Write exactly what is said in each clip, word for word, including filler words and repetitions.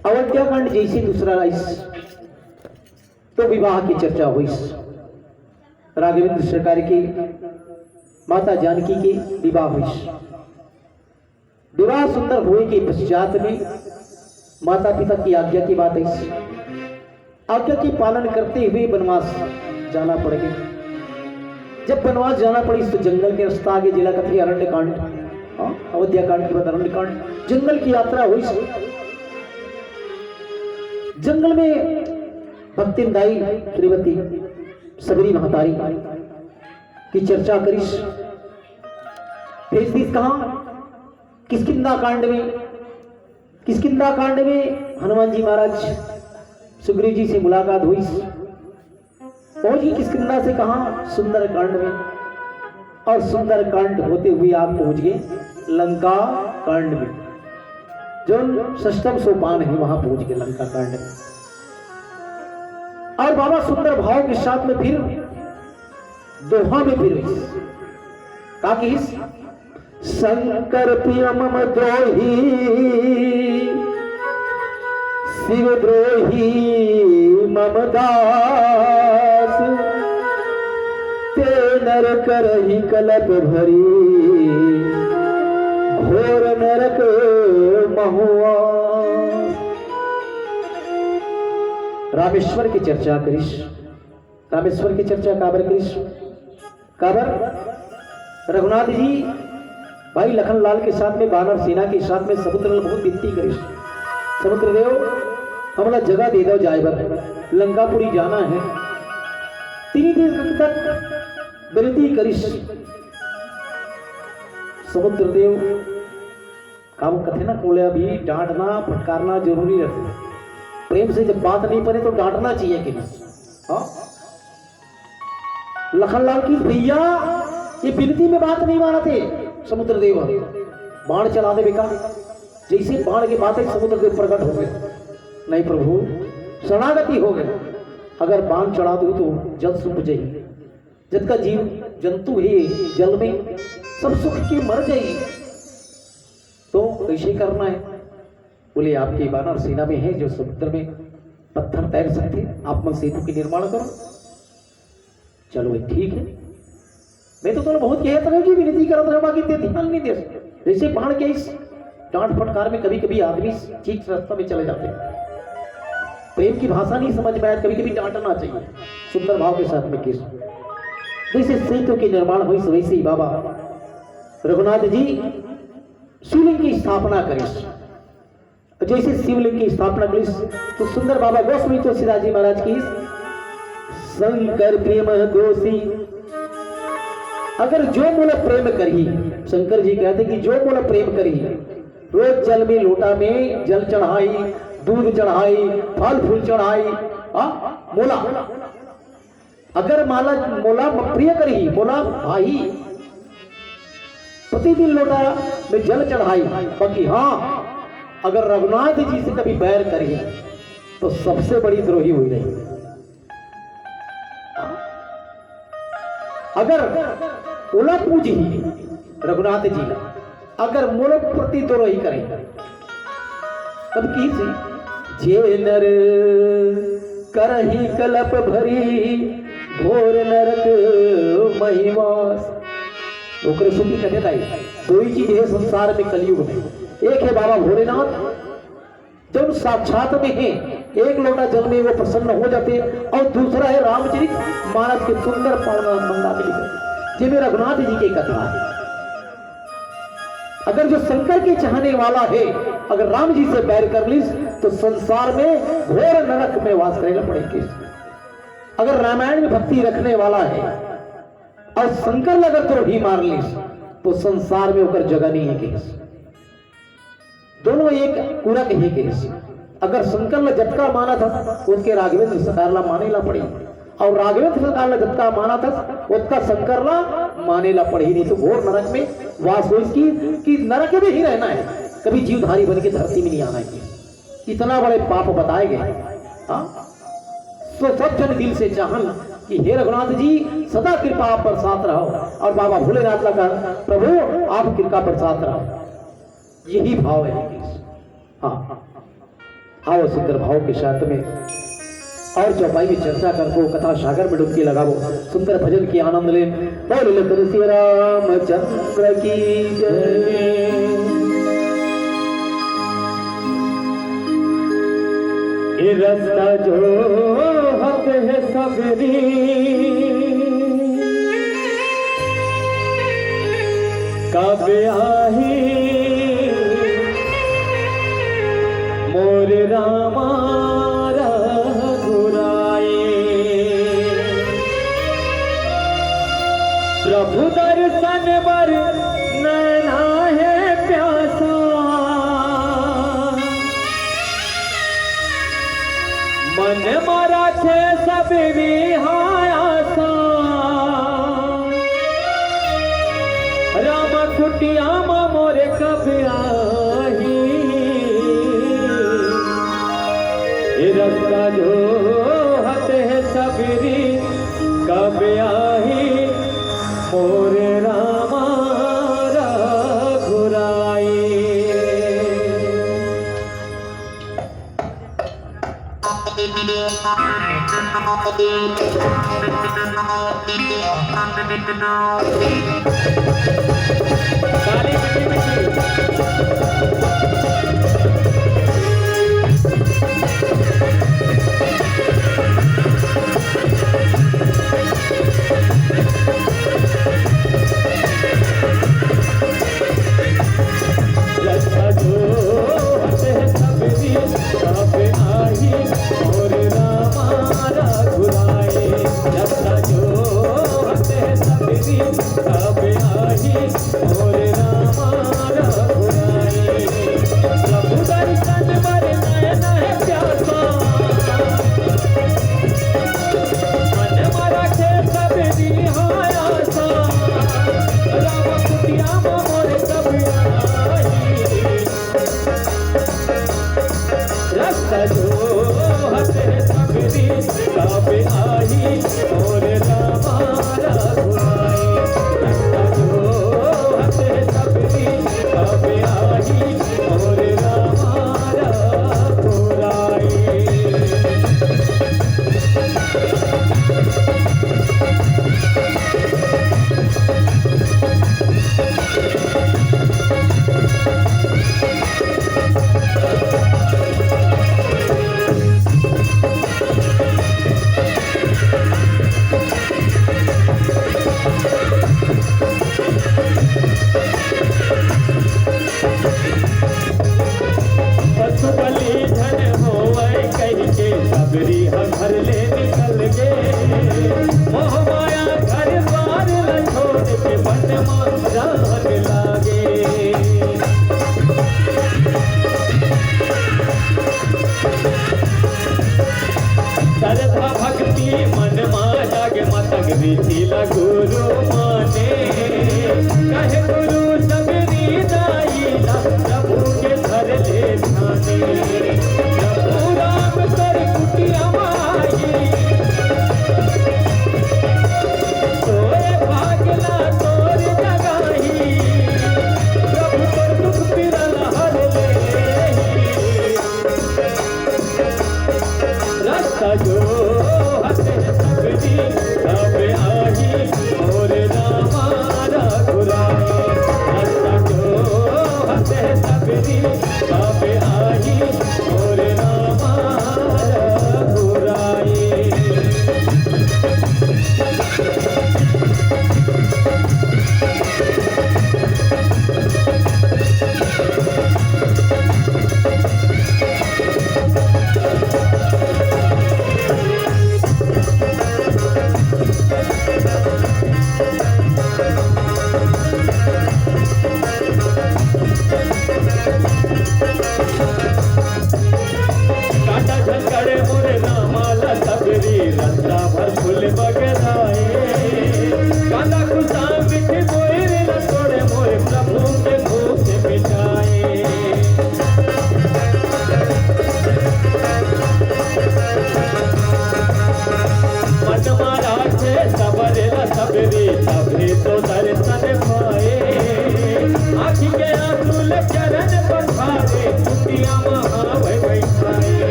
अवंत्या कांड जइसे दूसरा आइस, तो विवाह के चर्चा होइस। राघवेंद्र सरकार के माता जानकी के विवाह होइस। विवाह सुंदर होए के पश्चात में माता पिता की आज्ञा की बात आइस। आज्ञा के पालन करते हुए वनवास जाना पड़ गे। जब वनवास जाना पड़िस तो जंगल के रास्ता आगे, जेला कथे अरण्य कांड, हाँ, अवंत्या कांड के बाद अरण्य कांड, जंगल की यात्रा होइस। जंगल में भक्तिन दाई श्रीमती सबरी महतारी की चर्चा करिस। भेज दिस कहाँ? किष्किंधा कांड में। किष्किंधा कांड में हनुमान जी महाराज सुग्रीव जी से मुलाकात होइस। पहुंच गई किष्किंधा से कहाँ? सुंदर कांड में। और सुंदर कांड होते हुए आप पहुंच गए लंका कांड में, जो षष्टम सोपान है, वहां पहुंच गए लंका कांड में। और बाबा सुंदर भाव के साथ में फिर दोहा में फिर का कहिस? शंकर प्रिय मम द्रोही, शिव द्रोही मम दास, ते नर करही कलप भरी, घोर नरक महुआ। रामेश्वर की चर्चा करिस। रामेश्वर की चर्चा काबर करिस? काबर? रघुनाथ जी भाई लखन लाल के साथ में, बानर सेना के साथ में समुद्र ल बहुत विनती करिस, समुद्र देव, हमला जगह दे दो जाए बर, लंकापुरी जाना है। तीन दिन तक विनती करिस समुद्र देव। का वो कथे ना, कोले अभी डांटना फटकारना जरूरी रहता है। प्रेम से जब बात नहीं बने तो डांटना चाहिए कि नहीं? हाँ? लखन लाल की भैया, ये विनती में बात नहीं मानते। समुद्र देव बाण चला दे बेकार। जैसे बाण के बात है, समुद्र देव प्रकट हो गए। नहीं प्रभु, शरणागति हो गए। अगर बाण चढ़ा दो तो जल सूख जाए। जतका जीव जंतु है जल में, सब सुख के मर जाए। तो कैसे करना है? बोले, आपकी बानर सेना में है जो समुद्र में पत्थर तैर सकते, आप मन सेतु के निर्माण करो। चलो भाई, ठीक है। मैं तो तुमने बहुत कहत रहे कि विनती करत रहे, बाकी ते ध्यान नहीं दे। जैसे बाण के इस डांट फटकार में कभी कभी आदमी ठीक रास्ता में चले जाते हैं। प्रेम की भाषा नहीं समझ में आया, कभी कभी डांटना चाहिए सुंदर भाव के साथ में। किस जैसे सेतु की निर्माण हुई, वैसे ही बाबा रघुनाथ जी शिवलिंग की स्थापना करिस। जैसे शिवलिंग की स्थापना करिस तो सुंदर बाबा गोस्वामी तुलसीदास जी महाराज की शंकर प्रेम दोषी, अगर जो मोला प्रेम करही, शंकर जी कहते कि जो मोला प्रेम करही, रोज जल में लोटा में जल चढ़ाई, दूध चढ़ाई, फल फूल चढ़ाई, हाँ, मोला अगर माला मोला प्रिय करही, मोला भाई प्रतिदिन लोटा में जल चढ़ाई, बाकी हाँ, अगर रघुनाथ जी से कभी बैर करही तो सबसे बड़ी द्रोही हुई रही। अगर ओला पूजही रघुनाथ जी ला, अगर मोर प्रति द्रोही करे, तब की सी, जे नर करही कलप भरी, घोर नरक महिवास। ओकरे सुखी कथे ताई, दो ही चीज है संसार में कलयुग में। एक है बाबा भोलेनाथ, जब साक्षात में है, एक लोटा जल में वो प्रसन्न हो जाते, और दूसरा है रामचरित मानस के सुंदर पावना मंदाकिनी, जिसमें रघुनाथ जी की कथा है। अगर जो शंकर के चाहने वाला है, अगर राम जी से बैर कर लीस, तो संसार में घोर नरक में वास करेला पड़ेगी। अगर रामायण में भक्ति रखने वाला है और शंकर ला अगर द्रोही मान लीस, तो संसार में ओकर जगह नहीं है। दोनों एक पूरक हे कहिस। अगर शंकर ला जतका मानत हस, ओतके राघवेंद्र सरकार ला माने ला पड़ही, और राघवेंद्र सरकार ला जतका मानत हस, ओतका शंकर ला माने ला पड़ही, नहीं तो घोर नरक में वास होइस कि, कि नरक में ही रहना है, कभी जीवधारी बन के धरती में नहीं आना है। इतना बड़े पाप बताए गए। हाँ? तो सब जन दिल से चाहन कि हे रघुनाथ जी, सदा कृपा आप बरसात रहो, और बाबा भोलेनाथ ला कह, प्रभु, आप कृपा बरसात रहो। यही भाव है। आओ सुंदर भाव के साथ में और चौपाई में चर्चा करबो, कथा सागर में डुबकी लगाबो, सुंदर भजन के आनंद लेन। बोल तुलसी रामचंद्र की जय। ए रास्ता जो हत है सबरी, कब आही मोर रामा रघुराई। प्रभु दर्शन बर नैना है प्यासा, मन म राखे सबरी आसा। राम कुटिया म मोर कब आही? ए रास्ता जो हत है सबरी, कब आही मोर रामा रघुराई।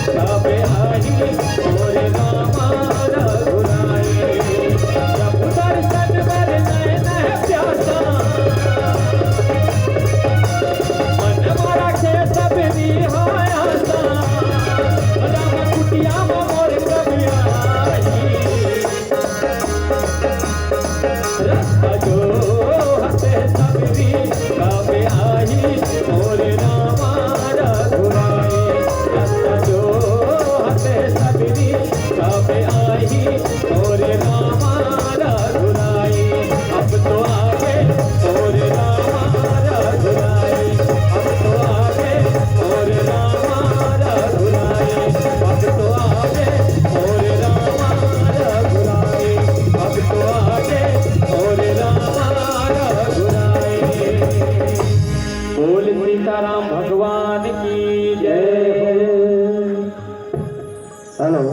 कबे आही मोरे रामा रघुराई। प्रभु दर्शन बर नैन प्यासा, मन मा राखे सबरी आसा। राम कुटिया मा मोर कबे आही। रस्ता जोहत सबरी कबे आही मोरे रामा रघुराई। रस्ता जोहत सबरी कबे आही मोरे रामा रघुराई। अब तो आगे मोरे रामा रघुराई। अब तो आगे मोरे रामा रघुराई। अब तो आगे मोरे रामा रघुराई। अब तो आगे मोरे रामा रघुराई। बोल सीताराम भगवान की जय। हेलो,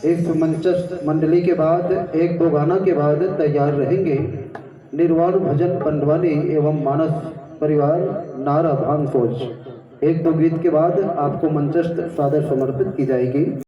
इस मंचस्थ मंडली के बाद एक दो गाना के बाद तैयार रहेंगे निर्वाण भजन पंडवानी एवं मानस परिवार नारा भांग फौज। एक दो गीत के बाद आपको मंचस्थ सादर समर्पित की जाएगी।